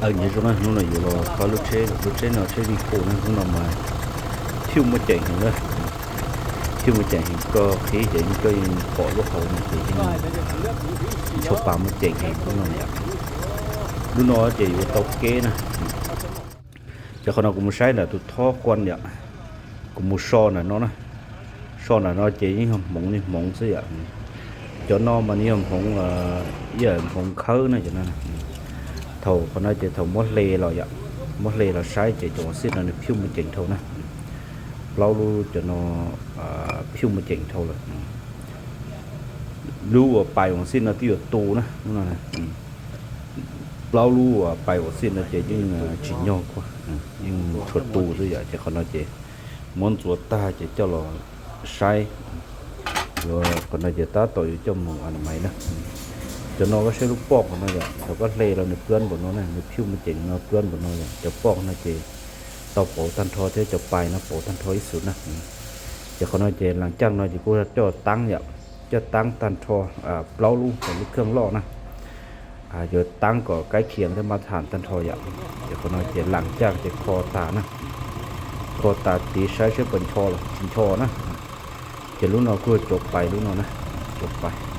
Nyob zoo na, hnub no yuav los thaij lub tsheb, lub tsheb no tsheb Vios na, hnub no mas pheej muaj ceem heev na. Pheej muaj ceem heev, koj qhib ces yeej coj yeej pom lub hauv no ces yeej tshaj pa muaj ceem heev lub no yom. Lub no ces yuav tau kev na. Ces qhov no kuv mus saib ntawm tus thob kuaj yom, kuv mus so ntawm no na. So ntawm no ces yeej yog hmoov li hmoov xwb yom. Cov no mas nws yog hmoov, ib yam hmoov khawb na cov no. Thaum qhov no ces thaum muab hle los yom, muab hle los saib ces cov uas xij no nws pheej muaj ceem dhau na. Plaub lub cov no pheej muaj ceem dhau lawm. Lub uas pais uas xij no twb yuav tu na, lub no. Plaub lub uas pais uas xij no ces yeej tsis nyog kuaj, yeej tshuav tu xwb yom. Ces qhov no ces muab ntxuav tag ces coj los saib. Yuav qhov no ces tab tom yuav coj mus a na maiv na. Cov no koj saib lub poj qhov no yom, thaum koj hle los nws plab npaum no na, nws pheej muaj ceem no plab npaum no yom. Cov poj no ces tau pauv tag nrho thiab cov pais no pauv tag nrho ib xwm na. Ces qhov no ces laas caaj no ces kuj coj taab yom, coj taab tag nrho plaub lub, lub kheej loj na. Yuav taab kom kaib khiav thiab maj tham tag nrho yom. Ces qhov no ces laas caaj ces kho tas na, kho tas tiv saib seb puas ncho los tsis ncho na. Ces lub no kuj cov pais lub no na, cov pais.